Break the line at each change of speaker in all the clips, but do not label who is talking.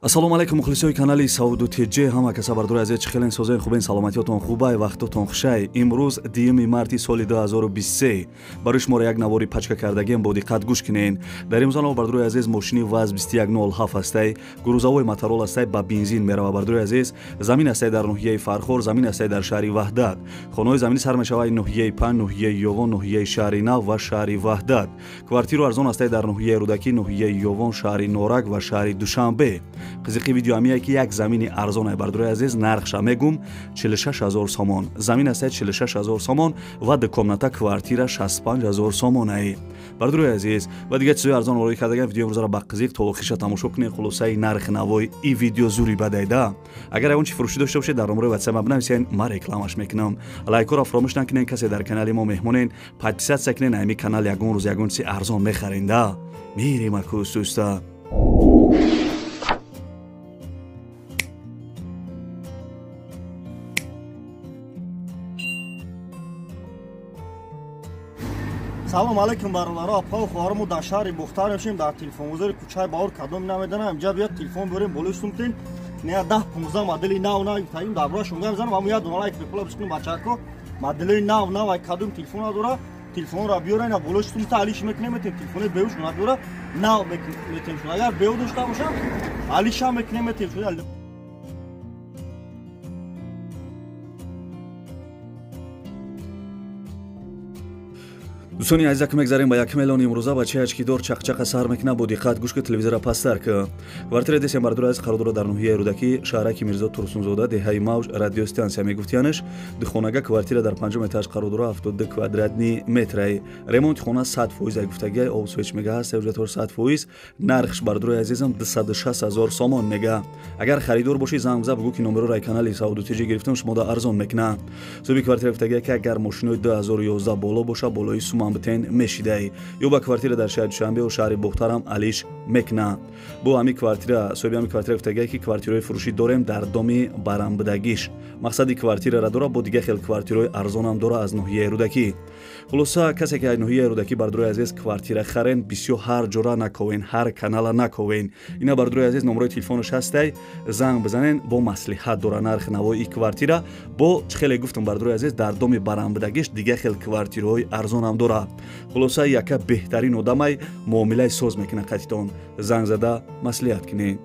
Ассалому алайкум мухлисои канали Сауду ТЖ. Ҳама каса бардори азиз, чӣ хелен созен, хубен, саломатиётон хубай, вақтотон хушай. Имрӯз 2 марти соли 2023 барои шуморо як навори пачка кардагием, бо диққат гӯш кунен. Дар имрӯз ано бардори азиз мошини ВАЗ 2107 ҳастай, грузовой моторол ҳастай, ба бензин мерава. Бардори азиз, замин ҳастай дар ноҳияи Фархор, замин ҳастай дар шаҳри Ваҳдат. Хонаҳои заминӣ сар мешавад ноҳияи Панҷ, ноҳияи Ёвон, ноҳияи шаҳри Нав ва шаҳри Ваҳдат. Квартиру арзон ҳастай дар ноҳияи Рӯдакӣ, ноҳияи Ёвон, шаҳри Норак ва шаҳри Душанбе. Қизиқи видео ҳамие ки як замини арзонай, бардори азиз, нархша мегум 46 0 сомон. Замин ҳастай 46 0 сомон ва дукомната квартира 65 0 сомонай. Бардори азиз, ва дигар чизои арзон ороӣ кардаган видео имрӯзаро ба қизиқ то охириша тамошо кунед. Хулосаи нархи навои и видео зури бадайда. Агар ягон чи фурӯшӣ дошта бошед, дар номерои WhatsApp бинависед, ман рекламаш мекунам. Лайкҳоро фаромӯш накунед, касе дар канали мо меҳмонен, подписаться кунед, ҳамин канал ягон рӯз ягон чизи арзон мехаренда. Мирем акӯстуста.
Салом алейкум бародаро, апа хоҳаро, мо дар шаҳри Бохтар мешем, дар телефонбозори кӯчаи Баҳор. Кадом намедонам, инҷа биёд телефон биёрем, болои сумтен не 10-15 модели нав нав таим дар бораашон гап мезанам. Ҳамон як дона лайк бепула бискунем, бачако моделои нав нав ай кадом телефон надора, телефонро биёрен, болои сумта алиш мекунем, метем телефони беуш надора, нав метем. Агар беу дошта бошам, алишам мекунем, метем.
Дӯстони азиз, як мегзарем ба як мелон имрӯза. Бачаи ачкидор чақчақа сар мекунад, бо диққат гӯш ки телевизора пасттар ки. Квартира десем, бардори азиз, қарор дорад дар ноҳияи Рӯдакӣ, шаҳраки Мирзо Турсунзода, деҳаи Мавҷ, радиостансия мегуфтиянаш. Духонага квартира дар панҷум этаж қарор дорад, 72 квадратни метрай. Ремонти хона 100% ай гуфтагиай, об свеч мега ҳаст, ҳуҷҷатҳо 100%. Нархш, бардори азизам, 260 0 сомон мега. Агар харидор бошӣ, занг биза, бугӯ ки номероро ай канали Сауду ТЖ гирифтам, шумода арзон мекунад. Соҳиби квартира гуфтагиай ки агар мошинои 2011 боло боша, болои сумам битен мешидай. Ё ба квартира дар шаҳри Душанбе ва шаҳри Бохтарам алиш мекуна. Бо ҳамин квартира соҳиби ҳамин квартира гуфтагиай ки квартираҳои фурӯшӣ дорем дар доми барамбудагиш. Мақсади квартирара дора, бо дигар хел квартираҳои арзонам дора аз ноҳияи Рӯдакӣ. Хулоса, касе ки аз ноҳияи Рӯдакӣ, бардорои азиз, квартира харен, бисёр ҳар ҷора наковен, ҳар канала наковен. Ина, бардорои азиз, номерои телефонаш ҳастай, занг бизанен, бо маслиҳат дора нархи навои квартира. Бо чӣ хеле гуфтам, бардорои азиз, дар доми барамбудагиш дигар хел квартираҳои арзонам дора. Хулоса, яка беҳтарин одамай, муомилаи соз мекунад қатитон. Занг зада маслиҳат кунед.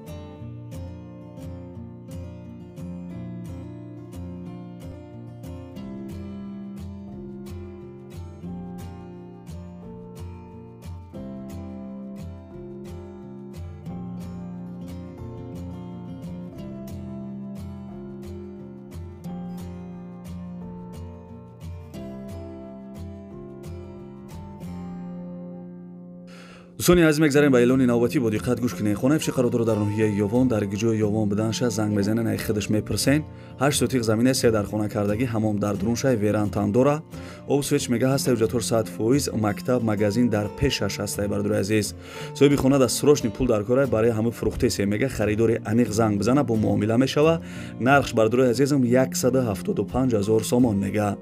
Дӯстони азиз, мегзарем ба эълони навбатӣ, бо диққат гӯш кунед. Хонаи фиши қарор дорад дар ноҳияи Ёвон, дар ҷои Ёвон буданша занг мезанен, ай худаш мепурсен. 8 сотиқ замина, се дар хона кардагӣ, ҳамом дар дуруншай, верантам дора. Об свеч мега ҳастай, ҳуҷҷатҳо 100%, мактаб, магазин дар пешаш ҳастай, бардори азиз. Соҳиби хона дар срочный пул дар корай, барои ҳама фурӯхтесе мега, харидори аниқ занг бизана, бо муомила мешава. Нархш, бардори азизам, 175 0 сомон мега.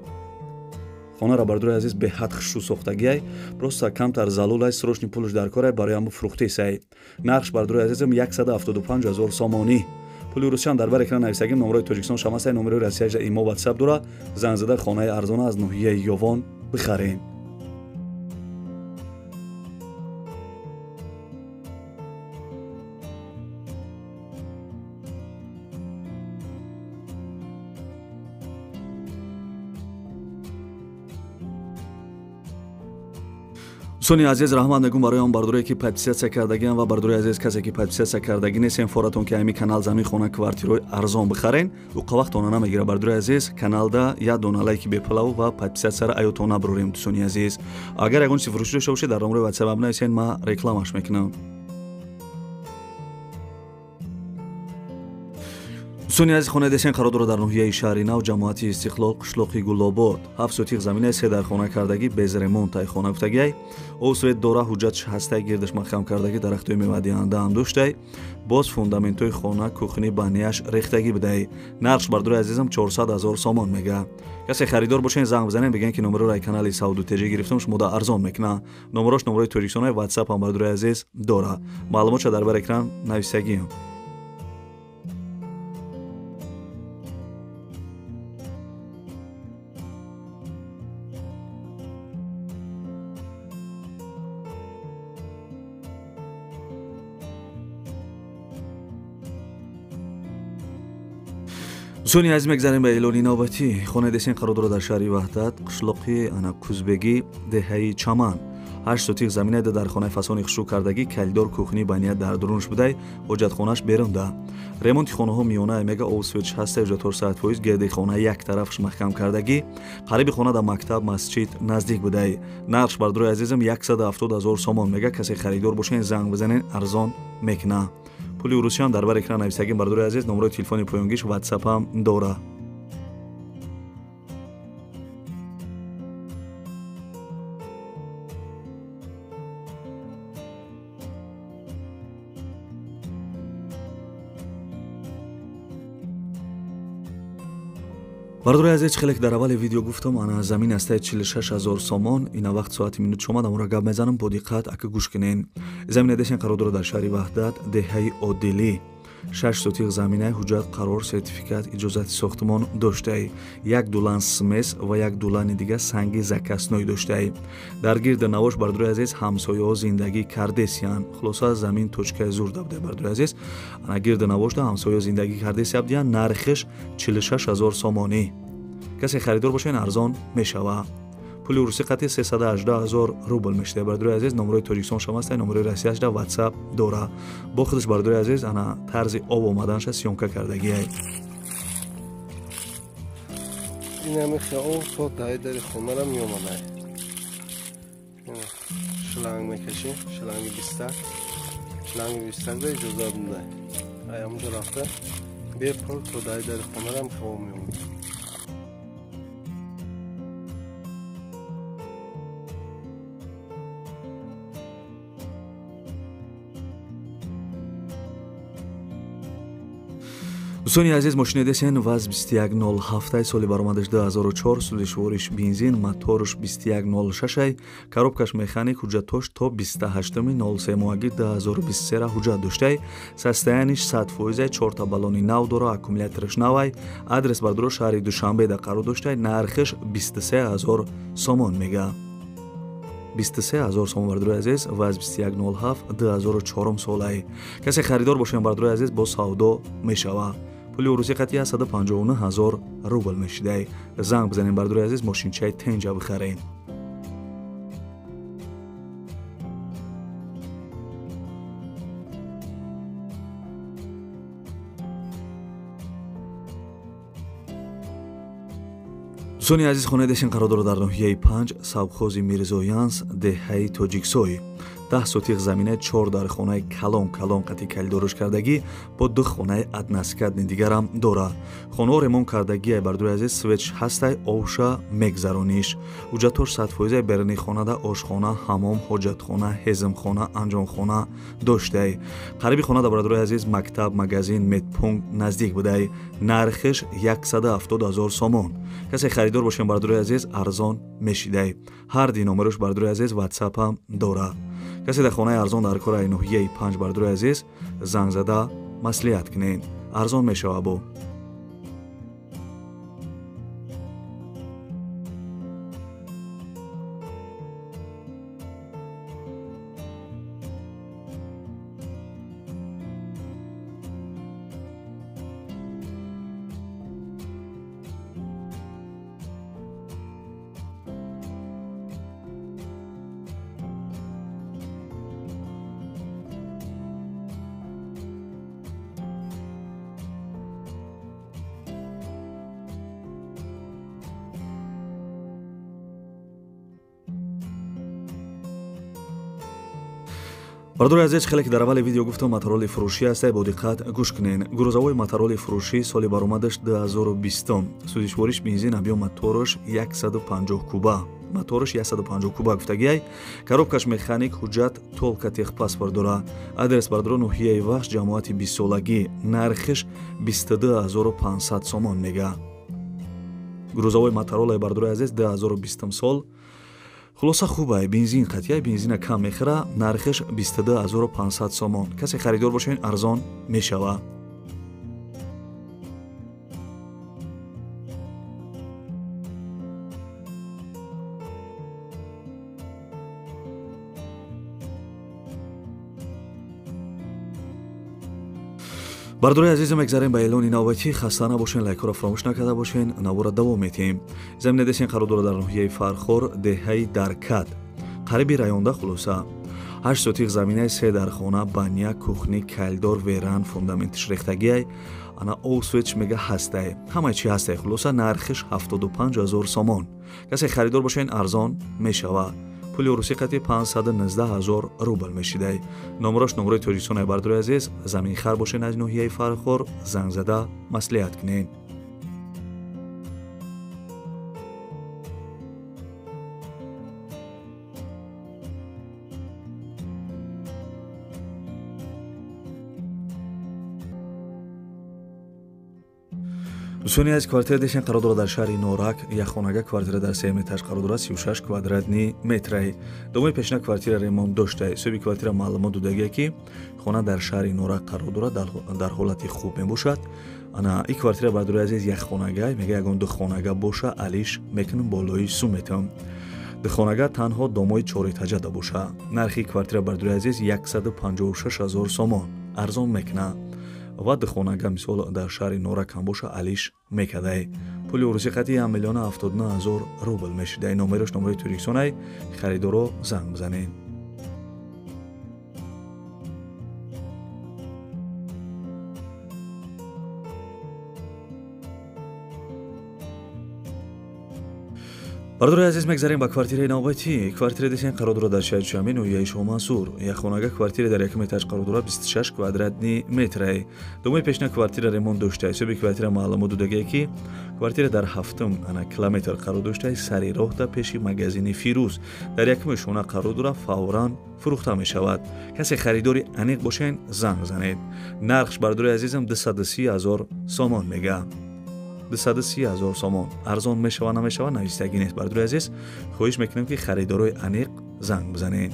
Хонара, бардори азиз, беҳад хушрӯ сохтагиай, просто камтар залулай, срочный пулш дар корай, барои ҳама фурӯхтесай. Нархш, бардори азизам, 175 0 сомонӣ. Пули русиям дар бар экран нависагим, номерои Тоҷикистон шамасай, номерои Россияш имо WhatsApp дора. Занг зада хонаи арзона аз ноҳияи Ёвон бихарен. Дӯстони азиз, раҳмат мегӯм барои он бардорое ки подписаться кардагиам ва бардорои азиз, касе ки подписаться кардагӣ нестем, форатон ки ҳамин канал замин, хона, квартираҳои арзон бихарен, уқа вақтона намегира. Бардорои азиз, каналда як дона лайки бепалав ва подписатсияро аётон набурорем. Дӯстони азиз, агар ягон чизи фурӯшӣ дошта бошед, дар номерои WhatsApp бинависед, ман рекламаш мекунам. Дӯстони азиз, хонаи десен қарор дорад дар ноҳияи шаҳри Нав, ҷамоати Истиқлол, қишлоқи Гулобод. 7 сотиқ замина, се дар хона кардагӣ, без ремонт ай хона гуфтагиай. Об свет дора, ҳуҷҷатш ҳастай, гирдаш маҳкам кардагӣ, дарахтҳои мевадиҳандаам доштай. Боз фундаментҳои хона, кухни, банияш рехтагӣ будай. Нархш, бардори азизам, 400 0 сомон мега. Касе харидор бошен, занг бизанен, бигӯен ки номероро ай канали Сауду ТЖ гирифтам, шумода арзон мекуна. Номерош номерои Тоҷикистон, WhatsApp ҳам, бардори азиз, дора. Маълумотша дар бар экран нависагиам. Дӯстони азиз, мегзарем ба эълони навбатӣ. Хонаи десен қарор дорад дар шаҳри Ваҳдат, қишлоқи ана Кузбегӣ, деҳаи Чаман. 8 сотих замина дар хонаи фасони хушрӯ кардагӣ, калидор, кухни баният дар дурунш будай, ҳоҷатхонаш берунда. Ремонти хонаҳо миёна мега, об светш ҳаста, ҳуҷҷатҳо 100%, гирди хона як тарафш маҳкам кардагӣ, қариби хона дар мактаб, масҷид наздик будай. Нархш бардорои азизам 170 0 сомон мега. Касе харидор бошен, занг бизанен, арзон мекуна. Пули урусиам дар бар экран нависагим бардорои азиз, номерои телефони поёнгиш ватсапам дора. Бардорои азиз, хеле ки дар аввали видео гуфтам, ана замин астаи 46 000 сомон. Ина вақт соати минут шомад, амора гап мезанам, бо диққат ака гӯш кунен. Замина десен қарор дорад дар шаҳри Ваҳдат, деҳаи Одилӣ. 6 сотиқ заминаи, ҳуҷҷат, қарор, сертификат, иҷозати сохтмон доштаи. Як дулан смес ва як дулани дига санги закасной доштаи. Дар гирди навош бардорои азиз ҳамсояҳо зиндагӣ кардесиян. Хулоса замин точкаи зур дабуда бардорои азиз. Ана гирди навошда ҳамсояҳо зиндагӣ кардесия будиян. Нархиш 46 000 сомонӣ. Касе харидор бошен, арзон мешава. Пули урусӣ қати 318 000 рубл мешуда бардорои азиз. Номерои Тоҷикистон шам аста, номерои Россияш да WhatsApp дора. Бо худаш бардорои азиз ана тарзи об омаданша съёмка кардагиай.
Инами об то даи дари хонара меомадай. Шланг мекаши, шланги бистак. Шланги бистак да иҷозат мудай. Ай ҳамунҷо рафта бепул то даи дари хонарам об меомад.
Дӯстони азиз, мошини десен ВАЗ 2107 соли баромадаш 2004, сӯзишвориш бензин, моторш 2106, коробкаш механик, ҳуҷҷатош то 28.03 моҳаги 2023 ҳуҷҷат доштай. Состояниш 100%, 4 баллони нав дора, аккумулятораш навай. Адрес бардоро шаҳри Душанбе да қарор доштай. Нархиш 23 000 сомон мега. 23 000 сомон бардорои азиз, ВАЗ 2107 2004 солай. Касе харидор бошен бардорои азиз, бо савдо мешава. Пули урусӣ қати 159 000 рубл мешидай. Занг бизанем бардорои азиз, мошинчаи тенҷа бихарем. Дӯстони азиз, хонаи десен қарор дорад дар ноҳияи 5, совхози Мирзоянс, деҳаи Тоҷиксой. 10 сотиқ замина, 4 дар хонаи калон калон қати калидорош кардагӣ, бо 2 хонаи односкатни дигарам дора. Хонаҳо ремонт кардагиай бардорои азиз, светш ҳастай, овша мегзарониш. Ҳуҷҷатош 100%, беруни хонада ошхона, ҳамом, ҳоҷатхона, ҳезмхона, анҷомхона доштай. Қариби хонада бардорои азиз мактаб, магазин, медпункт наздик будай. Нархиш 170 000 сомон. Касе харидор бошем бардорои азиз, арзон мешидай. Ҳар ди номерош бардорои азиз WhatsApp-ам дора. Касе дар хонаи арзон дар кораи ноҳияи 5 бардорои азиз, занг зада маслиҳат кунед. Арзон мешава бо. Бардори азиз, хеле ки дар аввали видео гуфтам, матароли фурӯшӣ аст, бо диққат гӯш кунед. Грузовой матароли фурӯшӣ соли баромадаш 2020, сӯзишвориш бензин, объём мотораш 150 куба. Мотораш 150 куба гуфтагиай. Коробкаш механик, ҳуҷҷат толка техпаспорт дора. Адрес бардоро ноҳияи Вахш, ҷамоати 20 солагӣ. Нархиш 22500 сомон мега. Грузовой матаролаи бардори азиз 2020 сол. Хулоса хубай, бензин қатъия, бензина кам мехӯра, нархиш 22500 сомон. Касе харидор бошен, арзон мешава. Бардори азизам, мегзарем ба эълони навбатӣ. Хаста набошен, лайкҳоро фаромӯш накарда бошен, навора давом метиҳем. Замина десен қарор дорад дар ноҳияи Фархор, деҳаи Даркат, қариби районда. Хулоса, 8 сотих заминаи, се дархона, баня, кухни, калдор, веран, фундаментиш рехтагиай, ана освеч мега ҳастай, ҳамаи чи ҳастай. Хулоса, нархиш 75 000 сомон. Касе харидор бошен, арзон мешавад. Пули русӣ қати 519 000 рубл мешидай. Номрош номрои Тоҷикистон. Бардори азиз, заминхар бошен аз ноҳияи Фархор, занг зада маслиҳат кунед. Дӯстони азиз, квартира дешен қарор дорад дар шаҳри Норак, як хонага квартира дар сеюм этаж қарор дорад, 36 квадратни метрай. Домои пешина квартира ремонт дошта. Соҳиби квартира маълумот додагия, ки хона дар шаҳри Норак қарор дорад, дар ҳолати хуб мебошад. Ана ин квартира, бардори азиз, як хонага, мега ягон ду хонага боша, алиш мекунам, болои сум метавам. Духонага танҳо домои чорэтажада боша. Нархи квартира, бардори азиз, 156 000 сомон, арзон мекунад. Ва духонага мисол дар шаҳри Норак ҳам боша, алиш мекардай. Пули урусӣ қати 1 079 000 рубл мешидай. Номерош номерои Тоҷикистонай, харидоро занг бизанед. Бардори азиз, мегзарем ба квартираи навбатӣ. Квартира десен қарор дорад дар шаҳри Душанбе, ноҳияи Шоҳмансур. Як хонага квартира дар якум этаж қарор дорад, 26 квадратни метрай. Домои пешина квартира ремонт дошта. Ҳисоби квартира маълумот додагие, ки квартира дар ҳафтум ана километр қарор дошта, сари роҳда, пеши магазини Фирӯз, дар якуми шона қарор дорад, фавран фурӯхта мешавад. Касе харидори аниқ бошен, занг занед. Нархш, бардори азизам, 230 000 сомон мега. 230 000 сомон. Арзон мешава, намешава, навистагӣ нест. Бардори азиз, хоҳиш мекунем, ки харидорои аниқ занг бизанед.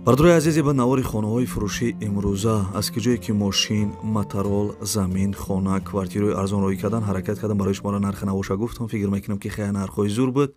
Бардори азизи, ба навори хонаҳои фурӯшӣ имрӯза, аз ки ҷое ки мошин, моторол, замин, хона, квартираҳои арзон роҳӣ кардан ҳаракат кардам, барои шуморо нархи навоша гуфтам. Фикр мекунам, ки хеле нархҳои зур буд.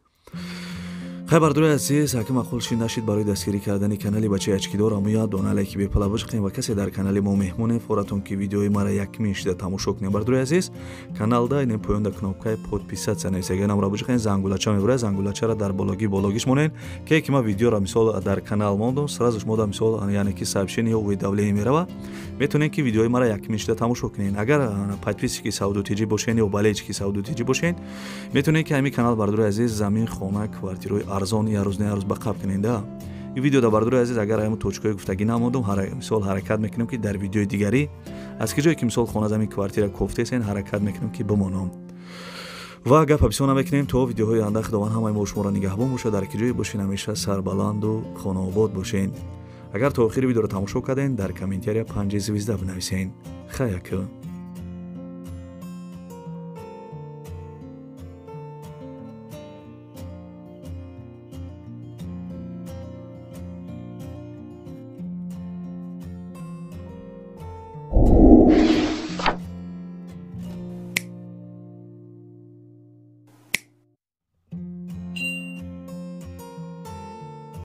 Хай, бардори азиз, ҳаким маъқул ши нашид, барои дастгирӣ кардани канали бачаи очкидор амуя дона лайки бепала бишқем. Ва касе дар канали мо меҳмоне, форатон ки видеои мара якмин шида тамошо кунем, бардори азиз, каналда ин поёнда кнопкаи подписаться нависага намра бишқем, зангулача мебурад, зангулачара дар бологи бологиш монен, ки ма видеора мисол дар канал мондум, сразу шумо да мисол, яъне ки сообщение ё уведомление мерава, метавонед ки видеои мара якмин шида тамошо кунед. Агар подписчики Сауду ТЖ бошен ё болельщики Сауду ТЖ бошен, метавонед ки ҳамин канал, бардори азиз, замин, хона, квартираҳои арзон я рӯз на рӯз ба қаб куненда. Ин видео да, бардори азиз, агар ҳамон точкаҳои гуфтагӣ намондум, мисол ҳаракат мекунем, ки дар видеои дигарӣ, аз ки ҷое ки мисол хона, замин, квартира кофтесен, ҳаракат мекунем, ки бимонам. Ва гапа бисёр намекунем. То видеоҳои оянда Худованд ҳамаи мо шуморо нигаҳбон бошад. Дар ки ҷое бошен, ҳамеша сарбаланду хонаобод бошен. Агар то охири видеоро тамошо карден, дар комментария 5 звезда бинависен. Хай, ака.